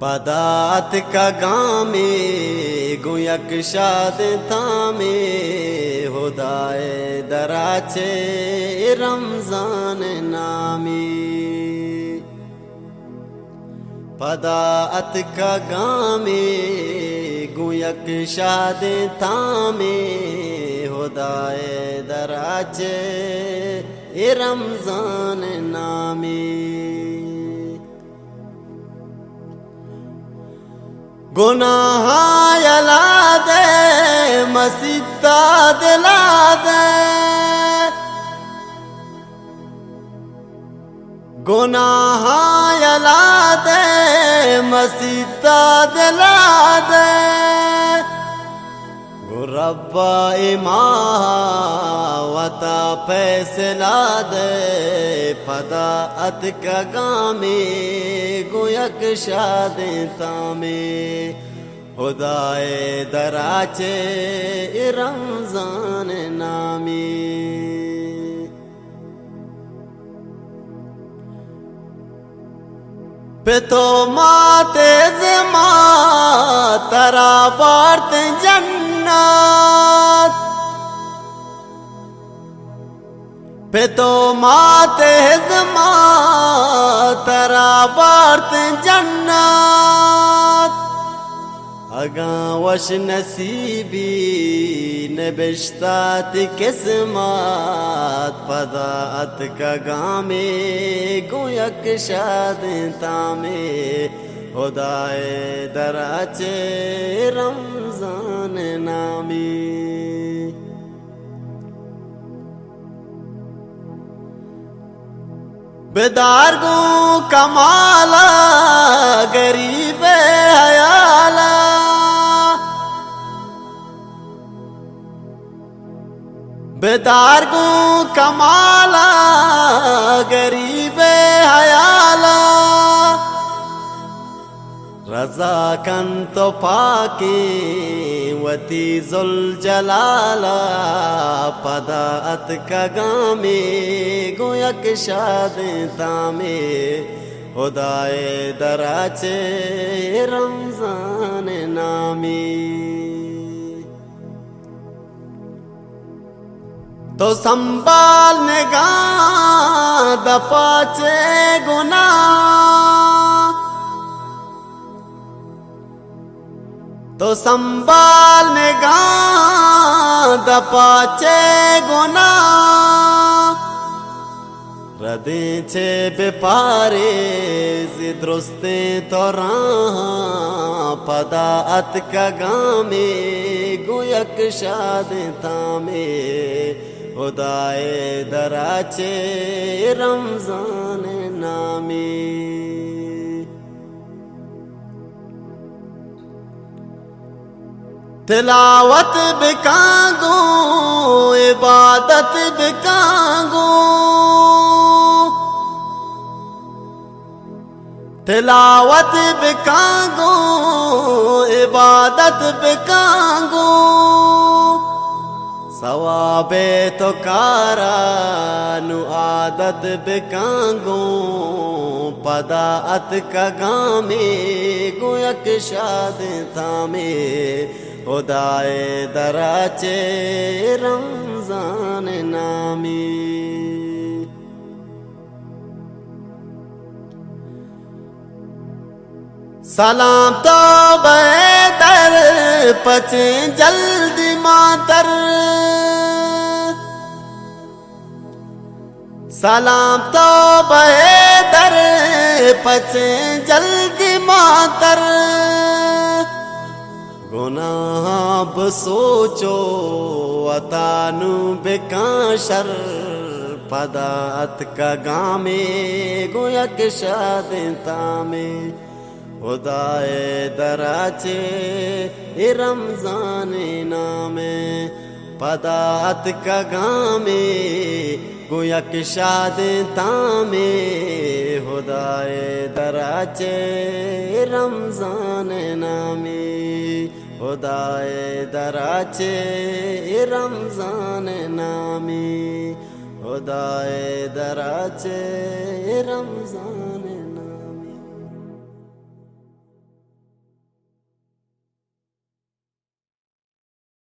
پدا اتکگاں مے گوں یک شادیں تامے، ہدائے درا چہ رمضان نامے۔ پدا اتکگاں مے گوں یک شادیں تامے، ہدائے درا چہ رمضان نامے۔ گناہاں یلا دے، مسیتا دلا دے۔ گناہاں یلا دے، مسیتا دلا دے۔ گوں ربا اے ماہ وتا فیصلہ دے، پدا اتکگاں مے گوں یک شادیں تامے، ہدائے درا چہ رمضان نامے۔ پت و مات ازما ترا بارت جنت، پت و مات ازما ترا بارت جنت۔ اگاں وش نصیبی نبشتہ تئی قسمت، پدا اتکگاں مے گوں یک شادیں تامے، ہدائے درا چہ رمضان نامے۔ بدار گوں کمالا غریب حیالا، بدار گوں کمالا غریب حیالا۔ رضا کن تو پاکیں وتی ذوالجلالا، پدا اتکگاں مے گوں یک شادیں تامے، ہدائے درا چہ رمضان نامے۔ تو سنبھال نگاہ دپا چے گناہ، تو سنبھال نگاہ دپا چے گناہ۔ ردیں چہ بہ پاریز درستیں تو راہاں، پدا اتکگاں مے گوں یک شادیں تامے، ہدائے درا چہ رمضان نامے۔ تلاوت بکاں گوں، عبادت بکاں گوں، تلاوت بکاں گوں، عبادت بکاں گوں۔ ثواب تو کارا نوں عادت بکاں گوں، پدا اتکگاں مے گوں یک شادیں تامے، ہدائے درا چہ رمضان نامے۔ سلام تو بہ در پچیں جلدی ماتر، سلام تو بہ در پچیں جلدی ماتر۔ گناہاں بسوچ و وتا نوں بکاں شر، پدا اتکگاں مے گوں یک شادیں تامے، ہدائے درا چہ اے رمضان نامے۔ پدا اتکگاں مے گوں یک شادیں تامے، ہدائے درا چہ رمضان نامے، ہدائے درا چہ رمضان نامے، ہدائے درا چہ رمضان